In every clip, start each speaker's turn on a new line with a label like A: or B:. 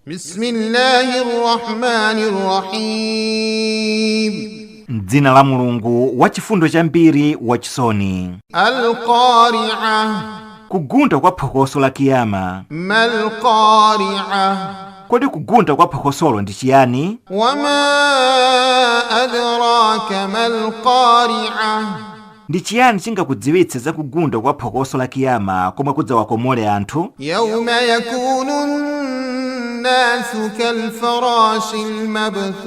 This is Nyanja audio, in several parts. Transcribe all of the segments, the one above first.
A: بسم الله الرحمن الرحيم.
B: M'dzina la Mulungu wachifundo chambiri, wachisoni.
A: القارعة.
B: Kugunda kwa phokoso la kiyama.
A: ما القارعة؟
B: Kodi kugunda kwa phokosolo ndi chiyani?
A: وما أدراك ما القارعة؟
B: Ndi chiyani chingakudziwitse za kugunda kwa phokoso la kiyama komwe kudzawakomole anthu?
A: يوم يكون الناس كالفراش المبثوث.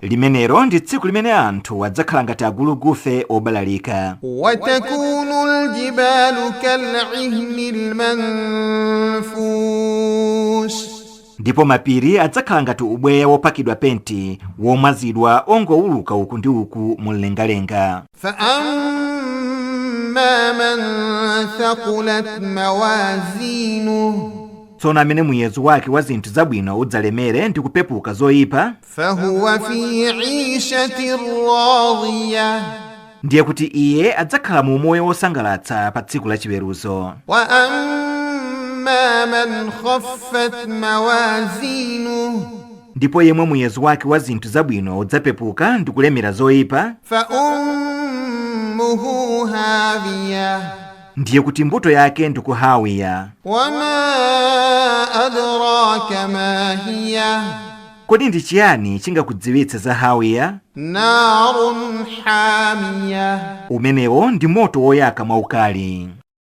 B: Limenelo ndi tsiku limene anthu adzakhala ngati agulugufe obalalika.
A: وتكون الجبال كالعهن المنفوش.
B: Ndipo mapiri adzakhala ngati ubweya wopakidwa penti womwazidwa, ongowuluka uku ndi uku mumlengalenga.
A: فأما من ثقلت موازينه،
B: Tsono amene muyezo wake wa zinthu zabwino udzalemere ndi kupepuka zoyipa,
A: فهو في عيشة راضية.
B: Ndiye kuti iye adzakhala mu moyo wosangalatsa pa tsiku lachiweruzo.
A: وأما من خفت موازينه،
B: Ndipo yemwe muyezo wake wa zinthu zabwino udzapepuka ndi kulemera zoyipa,
A: فأمه هاوية.
B: Ndiye kuti mbuto yake ndi kuhawiya.
A: وما أدراك ما هي؟
B: Kodi ndi chiyani chingakudziwitse za hawiya?
A: نار حامية.
B: Umenewo ndi moto woyaka mwaukali.